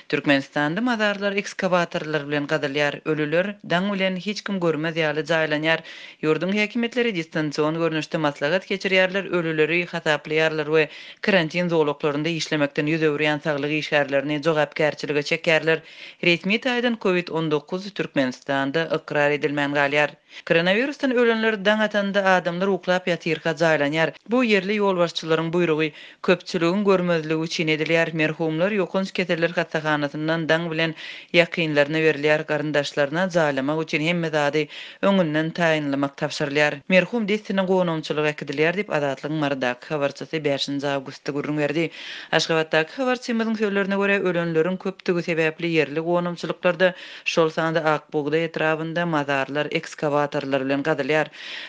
Türkmenistanda mazarlar ekskawatorlar bilen gazylýar, ölüler daň bilen hiç kim görmez ýaly jaýlanýar. Ýurduň häkimiýetleri distansion görnüşde maslahat geçirýärler, ölüleri hasaplaýarlar we karantin zolaklarynda işlemekden ýüz öwürýän saglyk işgärlerini jogapkärçilige çekýärler. Resmi taýdan Covid 19 Türkmenistanda ykrar edilmän galýar. Koronawirusdan ölenler daň atanda adamlar uklap ýatyrka jaýlanýar. Bu ýerli ýolbaşçylaryň buýrugy. Köpçüligiň görmezligi üçin edilýär. Merhumlar ýokanç keseller hassahanasyndan daň bilen ýakynlaryna berilýär, garyndaşlaryna jaýlamak üçin hemme zady öňünden taýynlamak tabşyrylýar. Merhum dessine gonamçylyga äkidilýär diýip, Azatlygyň Marydaky habarçysy bäşinji awgustda gürrüň berdi. Aşgabatdaky habarçymyzyň sözlerine görä, ölenleriň köpdügi sebäpli ýerli gonamçylyklarda Şol sanda Ak bugdaý etrabynda mazarlar ekskawatorlar bilen gazylýar.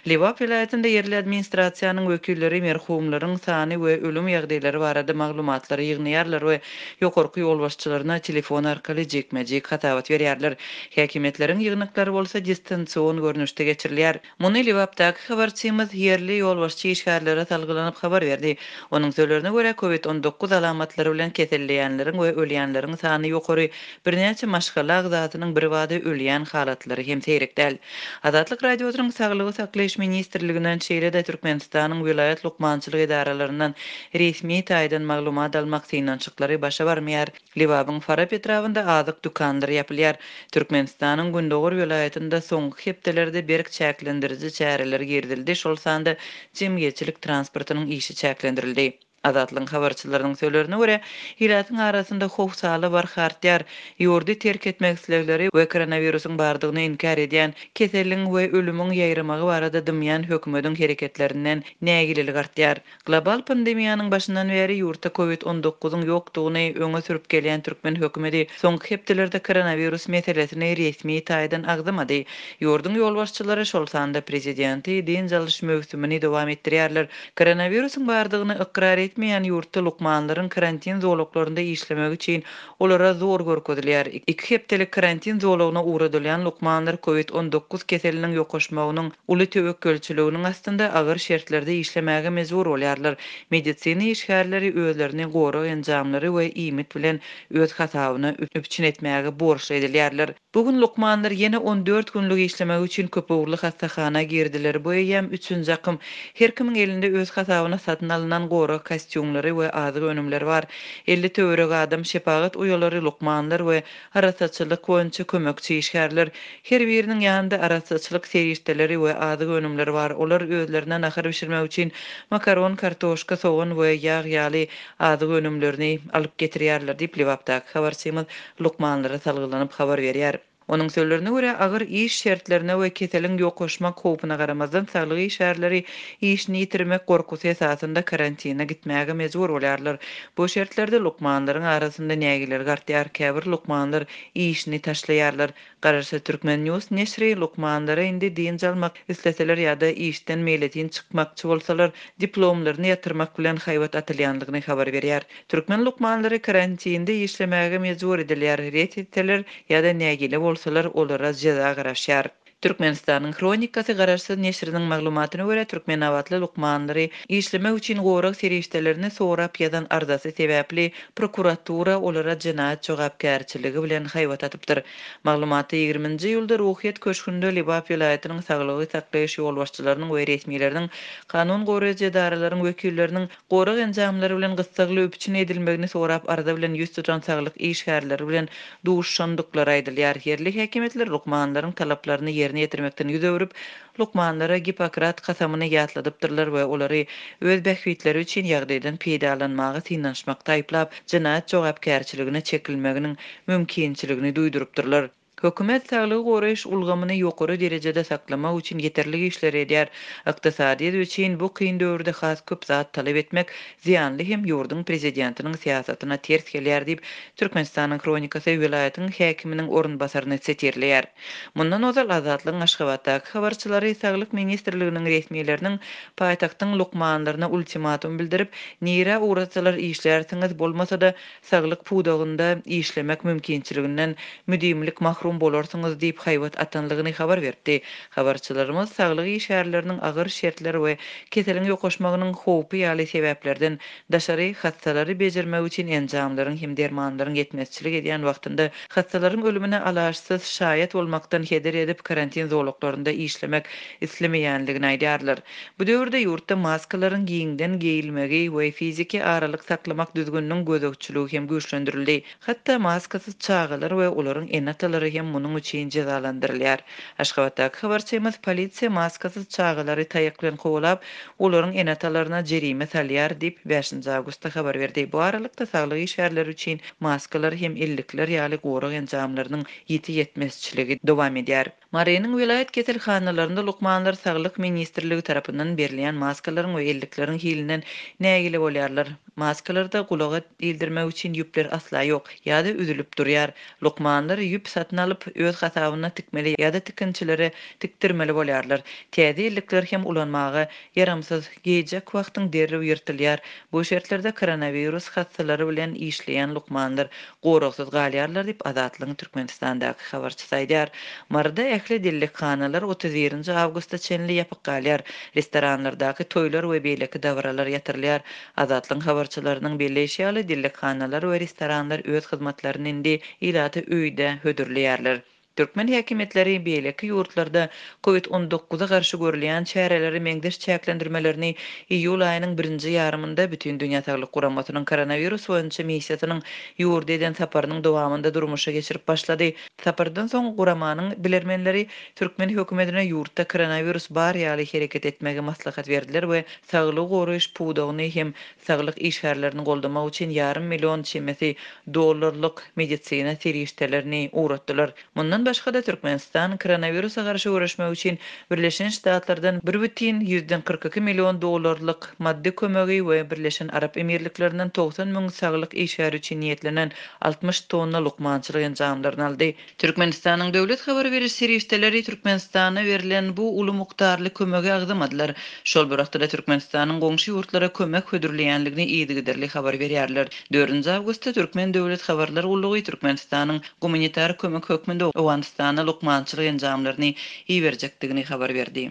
Lebap welaýatynda ýerli administrasiýanyň wekilleri merhumlaryň sany we ölüm ýagdaýlary barada maglumatlary ýygnaýarlar we ýokarky ýolbaşçylaryna telefon arkaly jikme-jik hasabat berýärler. Häkimiýetleriň ýygnaklary bolsa distansion görnüşde geçirilýär. Muny Lebapdaky habarçymyz ýerli ýolbaşçy işgärlere salgylanyp habar berdi. Onuň sözlerine görä, Covid 19 alamatlary bilen keselleýänleriň we ölýänleriň sany ýokary, birnäçe maşgala agzasynyň birbada ölýän halatlary hem seýrek däl. Azatlyk Radiosynyň Saglygy saklaýyş ministrliginden, şeýle-de Türkmenistanyň welaýat lukmançylyk edaralaryndan resmi taýdan maglumat almak synanyşyklary başa barmaýar. Lebabyň Farap etrabynda azyk dükanlary ýapylýar. Türkmenistanyň gündogar welaýatynda soňky hepdelerde berk çäklendiriji çäreler girizildi, şol sanda jemgyýetçilik transportynyň işi çäklendirildi. Azatlygyň habarçylarynyň sözlerine görä, ilatyň arasynda howsala barha artýar. Ýurdy terk etmek islegleri we koronawirusyň bardygyny inkär edýän, keseliň we ölümiň ýaýramagy barada dymýan hökümediň hereketlerinden nägilelik artýar. Global pandemiýanyň başyndan bäri ýurtda Covid 19-yň ýokdugyny öňe sürüp gelýän türkmen hökümeti soňky hepdelerde koronawirus meselesini resmi taýdan agzamady. Ýurduň ýolbaşçylary, şol sanda prezidenti dynç alyş möwsümini dowam etdirýärler. Koronawirusyň bardygyny ykrar etmeýän ýurtda lukmanlaryň karantin zolaklarynda işlemegi üçin Olara zor görkezilýär. Iki hepdelik karantin zolagyna ugradylýan lukmanlar Covid 19 keseliniň ýokaşmagynyň uly töwekgelçiliginiň astynda agyr şertlerde işlemäge mejbur bolýarlar. Medisina işgärleri özlerini gorag enjamlary we iýmit bilen öz hasabyna üpjün etmäge borçly edilýärler. Bu gün lukmanlar ýene 14 günlük işlemek üçin köpugurly hassahana girdiler. Bu eýýäm üçünji akym. Her kimiň elinde öz hasabyna satyn alnan gorag kostýumlary we azyk önümleri bar. 50 töweregi adam, şepagat uýalary, lukmanlar we arassaçylyk boýunça kömekçi işgärler. Her biriniň ýanynda arassaçylyk serişdeleri we azyk önümleri bar. Olar özlerine nahar bişirmek üçin makaron, kartoşka, sogan we ýag ýaly azyk önümlerini alyp getirýärler diýip, Lebapdaky habarçymyz lukmanlara salgylanyp habar berýär. Onuň sözlerine görä, agyr iş şertlerine we keseliň ýokaşmak howpuna garamazdan, saglyk işgärleri işini ýitirmek gorkusy esasynda karantine gitmäge mejbur bolýarlar. Bu şertlerde lukmanlaryň arasynda nägilelik artýar, käbir lukmanlar işini taşlaýarlar. Garaşsyz Turkmen. News neşiri lukmanlara indi dynç almak isleseler ýa-da işden meýletin çykmakçy bolsalar, diplomlaryny ýatyrmak bilen haýbat atylýandygyny habar berýär. Türkmen lukmanlary karantinde işlemäge mejbur edilýär, ret etseler ýa-da nägile bolsalar, olara jeza garaşýar. Türkmenistanyň Hronikasy garaşsyz neşiriniň maglumatyna görä, türkmenabatly lukmanlary işlemek üçin gorag serişdelerini sorap ýazan arzasy sebäpli prokuratura olara jenaýat jogapkärçiligi bilen haýbat atypdyr. Maglumatda ýigriminji iýulda Ruhyýet köşgünde Lebap welaýatynyň saglygy saklaýyş ýolbaşçylarynyň we resmileriniň, kanun goraýjy edaralaryň wekilleriniň Gorag enjamlary bilen gyssagly üpjün edilmegini sorap arza bilen ýüz tutan saglyk işgärleri bilen duşuşandyklary aýdylýar. Ýerli häkimiýetler lukmanlaryň talaplaryny ýerine ýetirmekden ýüz öwrüp, lukmanlara Gippokrat kasamyny ýatladypdyrlar we olary öz bähbitleri üçin ýagdaýdan peýdalanmaga synanyşmakda aýyplap, jenaýat jogapkärçiligine çekilmeginiň mümkinçiligini duýdurypdyrlar. Hökümet saglygy goraýyş ulgamyny ýokary derejede saklamak üçin ýeterlik işleri edýär. Ykdysadyýet üçin bu kyn döwürde has köp zat talap etmek zyýanly hem ýurduň prezidentiniň syýasatyna ters gelýär diýip, Türkmenistanyň Hronikasy welaýatyň häkiminiň orunbasaryny sitirleýär. Mundan ozal Azatlygyň Aşgabatdaky habarçylary Saglyk ministrliginiň resmileriniň paýtagtyň lukmanlaryna ultimatum bildirip, nirä ugratsalar işlärsiňiz, bolmasa-da, saglyk pudagynda işlemek mümkinçiliginden müdimilik mahrum. mahrum bolarsyňyz diýip haýbat atanlygyny habar beripdi. Habarçylarymyz saglyk işgärleriniň agyr şertler we keseliň ýokaşmagynyň howpy ýaly sebäplerden daşary hassalary bejermek üçin enjamlaryň hem dermanlaryň ýetmezçilik edýän wagtynda hassalaryň ölümine alaçsyz şaýat bolmakdan heder edip karantin zolaklarynda işlemek islemeýänligini aýdýarlar. Bu döwürde ýurtda maskalaryň giňden geýilmegi we fiziki aralyk saklamak düzgüniniň gözegçiligi hem güýçlendirildi. Hatda maskasyz çagalar we olaryň ene-atalary hem munuň üçin jezalandyrylýar. Aşgabatdaky habarçymyz polisiýa maskasyz çagalary taýak bilen kowalap, olaryň ene-atalaryna jerime salýar diýip, bäşinji awgustda habar berdi. Bu aralykda, saglyk işgärleri üçin maskalar hem ellikler ýaly gorag enjamlarynyň ýiti ýetmezçiligi dowam edýär. Marynyň welaýat keselhanalarynda lukmanlar Saglyk ministrligi tarapyndan berilýän maskalaryň we ellikleriň hilinden nägile bolýarlar. Maskalarda gulaga ildirmek üçin ýüpler asla ýok ýa-da üzülip durýar. Lukmanlar ýüp satyn alyp, öz hasabyna tikmeli ýa-da tikinçilere tikdirmeli bolýarlar. Täze ellikler hem ulanmaga ýaramsyz, geýjek wagtyň derrew ýyrtylýar. Bu şertlerde koronawirus hassalary bilen işleýän lukmanlar goragsyz galýarlar diýip, Azatlygyň Türkmenistandaky habarçysy aýdýar. Maryda ähli dellekhanalar 31 nji awgusta çenli ýapyk galýar. Restoranlardaky toýlar we beýleki dabaralar ýatyrylýar. Azatlygyň habarçylarynyň belleýşi ýaly, dellekhanalar we restoranlar öz hyzmatlaryny indi ilata öýde hödürleýärler. Türkmen häkimiýetleri beýleki ýurtlarda Covid on dokuza garşy görülýän çärelere meňzeş çäklendirmelerini iýul aýynyň birinji ýarymynda Bütindünýä Saglyk Guramasynyň koronawirus boýunça missiýasynyň ýurda eden saparynyň dowamynda durmuşa geçirip başlady. Sapardan soň guramanyň bilermenleri türkmen hökümetine ýurtda koronawirus bar ýaly hereket etmegi maslahat berdiler we saglygy goraýyş pudagyny hem saglyk işgärlerini goldamak üçin ýarym million çemesi dollarlyk medisina serişdelerini ugratdylar. Mundan başga-da, Türkmenistan koronawirusa garşy göreşmek üçin Birleşen Ştatlardan bir bütin 142 million dollarlyk maddy kömegi we Birleşen Arap Emirliklerinden 90 müň saglyk işgäri üçin niýetlenen 60 tonna lukmançylyk enjamlaryny aldy. Türkmenistanyň döwlet habar beriş serişdeleri Türkmenistana berlen bu uly mukdarly kömegi agzamadylar. Şol bir wagtda-da Türkmenistanyň goňşy ýurtlara kömek hödürleýänligini yzygiderli habar berýärler. Dördünji awgustda Türkmen döwlet habarlar gullugy Türkmenistanyň gumanitar kömek hökmünde Owganystana lukmançylyk enjamlaryny iberjekdigini habar berdi.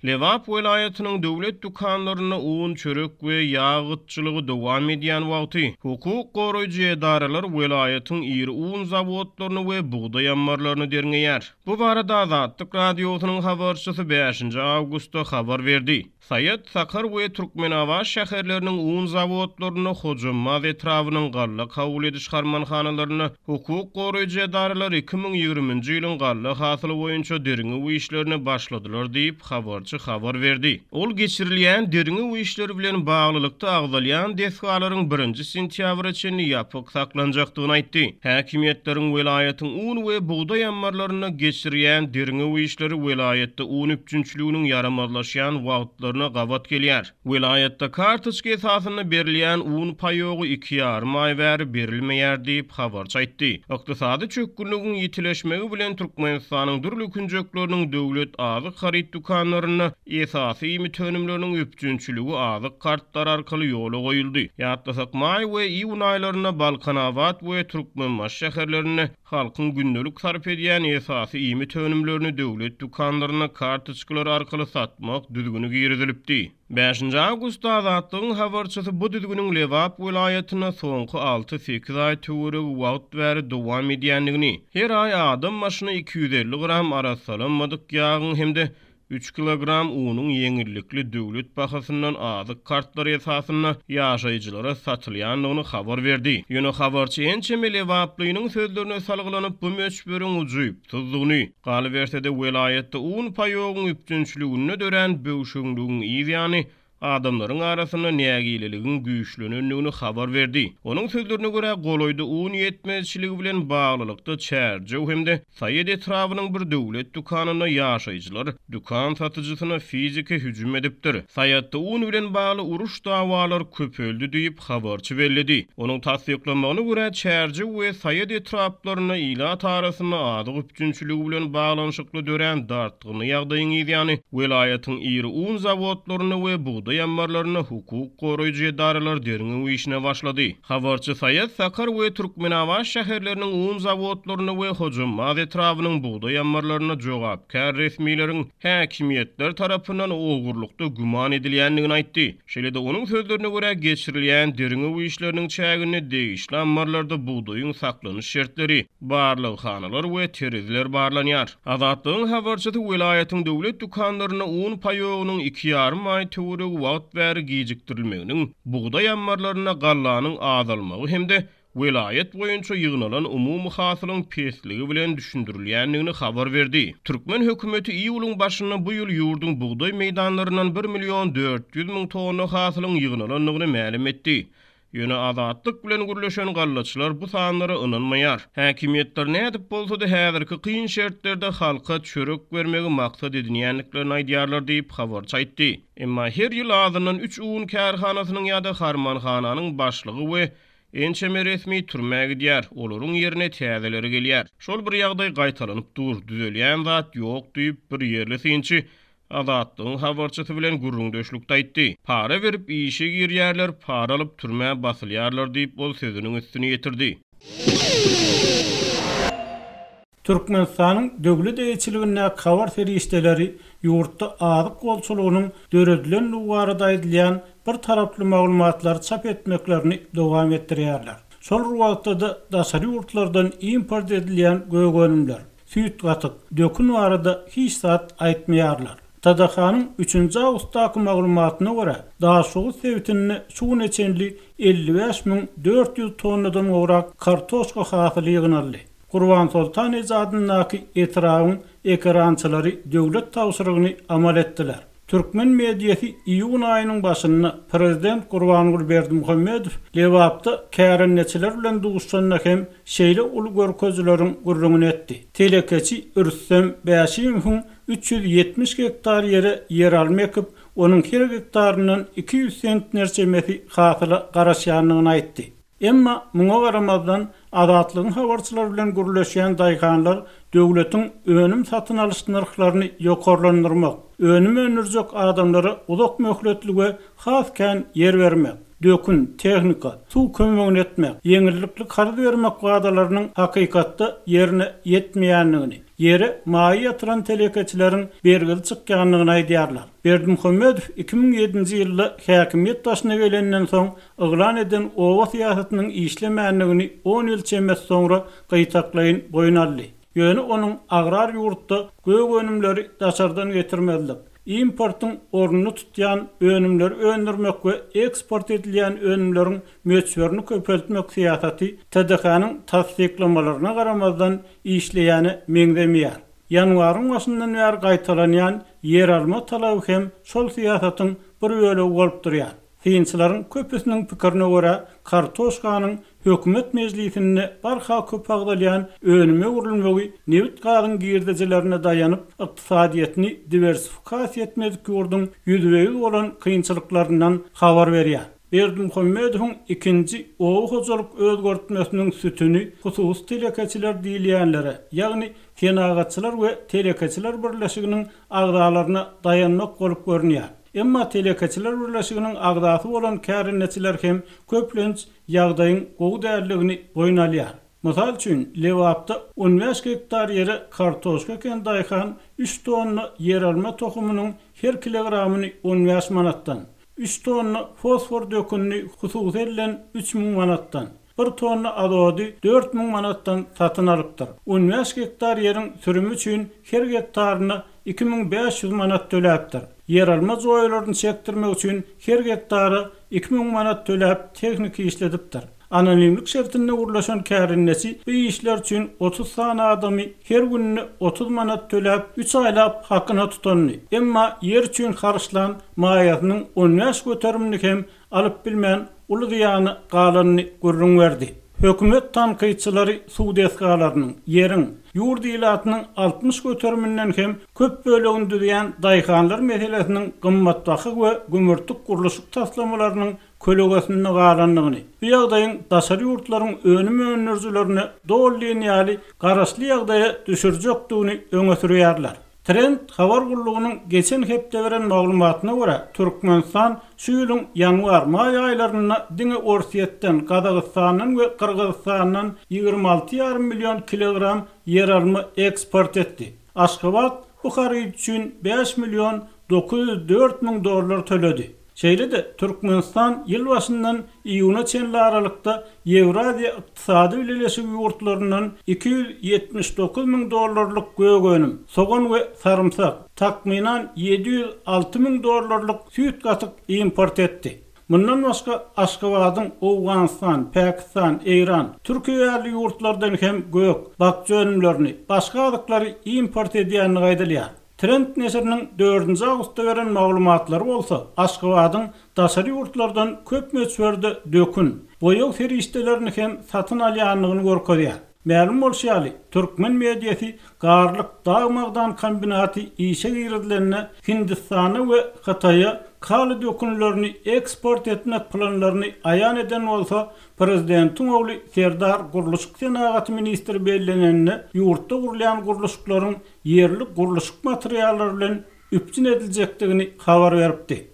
Lebap welaýatynyň döwlet dükanlarynda un, çörek we ýag gytçylygy dowam edýän wagty, hukuk goraýjy edaralar welaýatyň iri un zawodlaryny we bugdaý ammarlaryny derňeýär. Bu barada Azatlyk Radiosynyň habarçysy bäşinji awgustda habar berdi. Saýat, Sakar we Türkmenabat şäherleriniň un zawodlarynda, Hojambaz etrabynyň galla kabul ediş harmanhanalarynda hukuk goraýjy edaralar 2020-nji ýylyň galla hasyly boýunça derňew işlerine başladylar diýip, habarçy habar berdi. Ol geçirilýän derňew işleri bilen baglylykda agzalýan desgalaryň birinji sentýabra çenli ýapyk saklanjakdygyny aýtdy. Häkimiýetleriň welaýatyň un we bugdaý ammarlarynda geçirýän derňew işleri welaýatda un üpjünçiliginiň ýaramazlaşýan wagtlaryna gabat gelýär. Welaýatda kartoçka esasynda berilýän un paýogy iki ýarym aý bäri berilmeýär diýip, habarçy aýtdy. Ykdysady çökgünligiň ýitileşmegi bilen Türkmenistanyň dürli künjekleriniň döwlet azyk haryt dükanlarynda Esasy iýmit önümleriniň üpjünçiligi azyk kartlary arkaly ýola goýuldy. Ýatlasak, maý we iýun aýlarynda Balkanabat we Türkmenbaşy şäherlerinde halkyň gündelik sarp edýän esasy iýmit önümlerini döwlet dükanlarynda kartoçkalar arkaly satmak düzgüni girizilipdi. Bäşinji awgustda Azatlygyň habarçysy bu düzgüniň Lebap welaýatynda soňky alty-sekiz aý töweregi wagt bäri dowam edýändigini, her aý adam başyna 250 gram arassalanmadyk ýagyň hem-de Üç kilogram unuň ýeňillikli döwlet bahasyndan azyk kartlary esasynda ýaşaýjylara satylýandygyny habar berdi. Ýöne habarçy ençeme lebaplynyň sözlerine salgylanyp, bu möçberiň ujypsyzdygyny, galyberse-de, welaýatda un paýogyň üpjünçiliginde dörän böwşeňligiň yz ýany adamlaryň arasynda nägileligiň güýçlenendigini habar berdi. Onuň sözlerine görä, golaýda un ýetmezçiligi bilen baglylykda Çärjew hem-de Saýat etrabynyň bir döwlet dükanynda ýaşaýjylar dükan satyjysyna fiziki hüjüm edipdir. Saýatda un bilen bagly uruş-dawalar köpeldi diýip, habarçy belledi. Onuň tassyklamagyna görä, Çärjew we Saýat etraplarynda ilat arasynda azyk üpjünçiligi bilen baglanyşykly dörän dartgynly ýagdaýyň yzýany, welaýatyň iri un zawodlarynda we bugdaý. bugdaý ammarlarynda hukuk goraýjy edaralar derňew işine başlady. Habarçy Saýat Sakar we Türkmenabat şäherleriniň un zawodlarynda we Hojambaz etrabynyň bugdaý ammarlarynda jogapkär resmileriň häkimiýetler tarapyndan ogurlykda güman edilýändigini aýtdy. Şeýle-de, onuň sözlerine görä, geçirilýän derňew işleriniň çäginde degişli ammarlarda bugdaýyň saklanyş şertleri, barlaghanalar we tereziler barlanýar. Azatlygyň habarçysy welaýatyň döwlet dükanlarynda un paýogynyň iki ýarym aý töweregi wagt bäri gijikdirilmeginiň bugdaý ammarlarynda gallanyň azalmagy hem-de welaýat boýunça ýygnalan umumy hasylyň pesligi bilen düşündirilýändigini habar berdi. Türkmen hökümeti iýulyň başynda bu ýyl ýurduň bugdaý meýdanlaryndan bir million 400 müň tonna hasylyň ýygnalandygyny mälim etdi. Ýöne Azatlyk bilen gürleşen gallaçylar bu sanlara ynanmaýar. Häkimiýetler nädip bolsa-da häzirki kyn şertlerde halka çörek bermegi maksat edinýändiklerini aýdýarlar diýip, habarçy aýtdy. Emma her ýyl azyndan üç un kärhanasynyň ýa-da harmanhananyň başlygy we ençeme resmi türmä gidýär, olaryň ýerine täzeleri gelýär. Şol bir ýagdaý gaýtalanyp dur, düzelýän zat ýok diýip, bir ýerli synçy Azatlygyň habarçysy bilen gürrüňdeşlikde aýtdy. Para berip işe girýärler, para alyp türmä basylýarlar diýip, ol sözüniň üstüni ýetirdi. Türkmenistanyň döwlet eýeçiligindäki habar serişdeleri ýurtda azyk bolçulygynyň döredilendigi barada aýdylýan bir taraply maglumatlary çap etmeklerini dowam etdirýärler. Şol bir wagtda-da daşary ýurtlardan import edilýän gök önümler, süýt-gatyk, dökün barada hiç zat aýtmaýarlar. TDH-nyň üçünji awgustdaky maglumatyna görä, Daşoguz sebitinde şu güne çenli 55 400 tonnadan gowrak kartoşka hasyly ýygnaldy. Gurbansoltan eje adyndaky etrabyň ekerançylary döwlet tabşyrygyny amal etdiler. Türkmen mediasy iýun aýynyň başynda prezident Gurbanguly Berdimuhamedow Lebapda kärendeçiler bilen duşuşanda hem şeýle uly görkezijileriň gürrüňini etdi. Telekeçi Rüstem Bäşimowyň 370 gektar ýere ýeralma ekip, onuň her gektaryndan 200 sentner çemesi hasyla garaşýandygyny aýtdy. Emma muňa garamazdan, Azatlygyň habarçylary bilen gürleşýän daýhanlar döwletiň önüm satyn alyş nyrhlaryny ýokarlandyrmak, önüm öndürjek adamlara uzak möhletli we has kän ýer bermek, dökün, tehnika, suw kömegini etmek, ýeňillikli karz bermek wadalarynyň hakykatda ýerine ýetmeýändigini, ýere maýa ýatyran telekeçileriň bergili çykýandygyny aýdýarlar. Berdimuhamedow 2007-nji ýylda häkimiýet başyna gelenden soň yglan eden oba syýasatynyň işlemändigini on ýyl çemesi soňra gytaklaýyn boýun aldy. Ýöne onuň agrar ýurtda gök önümleri daşardan getirmezlik, importyň ornuny tutýan önümleri öndürmek we eksport edilýän önümleriň möçberini köpeltmek syýasaty TDH-nyň tassyklamalaryna garamazdan işleýäne meňzemeýär. Ýanwaryň başyndan bäri gaýtalanýan ýeralma talaby hem şol syýasatyň bir bölegi bolup durýar. Synçylaryň köpüsiniň pikirine görä, kartoşkanyň hökümet mejlisinde barha köp agzalýan önüme öwrülmegi nebit-gazyň girdejilerine daýanyp, ykdysadyýetini diwersifikasiýa etmedik ýurduň ýüzbe-ýüz bolan kynçylyklaryndan habar berýär. Berdimuhamedowyň ikinji oba hojalyk özgertmesiniň sütüni hususy telekeçiler diýilýänlere, ýagny Senagatçylar we telekeçiler birleşiginiň agzalaryna daýanmak bolup görünýär. Emma Telekeçiler birleşiginiň agzasy bolan kärendeçiler hem köplenç ýagdaýyň gowy däldigini boýun alýar. Mysal üçin, Lebapda on bäş gektar ýere kartoşka eken daýhan üç tonna ýeralma tohumynyň her kilogramyny on bäş manatdan, üç tonna fosfor dökünini hususy elden 3000 manatdan, bir tonna azody 4000 manatdan satyn alypdyr. On bäş gektar ýeriň sürümi üçin her gektaryna 2500 manat töläpdir. Ýeralma joýalaryny çekdirmek üçin her gektara 2000 manat töläp tehnika işledipdir. Anonimlik şertinde gürleşen kärendeçi bu işler üçin 30 sany adamy her günde 30 manat töläp, üç aýlap hakyna tutanyny, emma ýer üçin harçlan maýasynyň on bäş göterimini hem alyp bilmän uly zyýana galanyny gürrüň berdi. Hökümet tankytçylary suw desgalarynyň, ýeriň, ýurt ilatynyň 60 göteriminden hem köp bölegini düzýän daýhanlar meselesiniň gymmatbaha we gümürtik gurluşyk taslamalarynyň kölegesinde galandygyny, bu ýagdaýyň daşary ýurtlaryň önüm öndürijilerine doly diýen ýaly garaşly ýagdaýa düşürjekdigini öňe sürýärler. Trend habar gullugynyň geçen hepde beren maglumatyna görä, Türkmenistan şu ýylyň ýanwar-maý aýlarynda diňe Orsýetden, Gazagystandan we Gyrgyzystandan 26 ýarym million kilogram ýeralma eksport etdi. Aşgabat bu haryt üçin 5 million 904 müň dollar töledi. Şeýle-de, Türkmenistan ýyl başyndan iýuna çenli aralykda Ýewraziýa ykdysady bileleşigi ýurtlaryndan 279 müň dollarlyk gök önüm, sogan we sarymsak, takmynan 706 müň dollarlyk süýt-gatyk import etdi. Mundan başga, Aşgabadyň Owganystan, Pakistan, Eýran, Türkiýe ýaly ýurtlardan hem gök, bakja önümlerini, başga azyklary import edýändigi aýdylýar. Trend neşiriniň dördünji awgustda beren maglumatlary bolsa, Aşgabadyň daşary ýurtlardan köp möçberde dökün, boýag serişdelerini hem satyn alýandygyny görkezýär. Mälim bolşy ýaly, türkmen mediasy Garlyk dag-magdan kombinaty işe girizilende Hindistana we Hytaýa kaliý dökünlerini eksport etmek planlaryny aýan eden bolsa, prezidentiň ogly Serdar gurluşyk senagaty ministri bellenende ýurtda gurulýan gurluşyklaryň ýerli gurluşyk materiallary bilen üpjün ediljekdigini habar beripdi.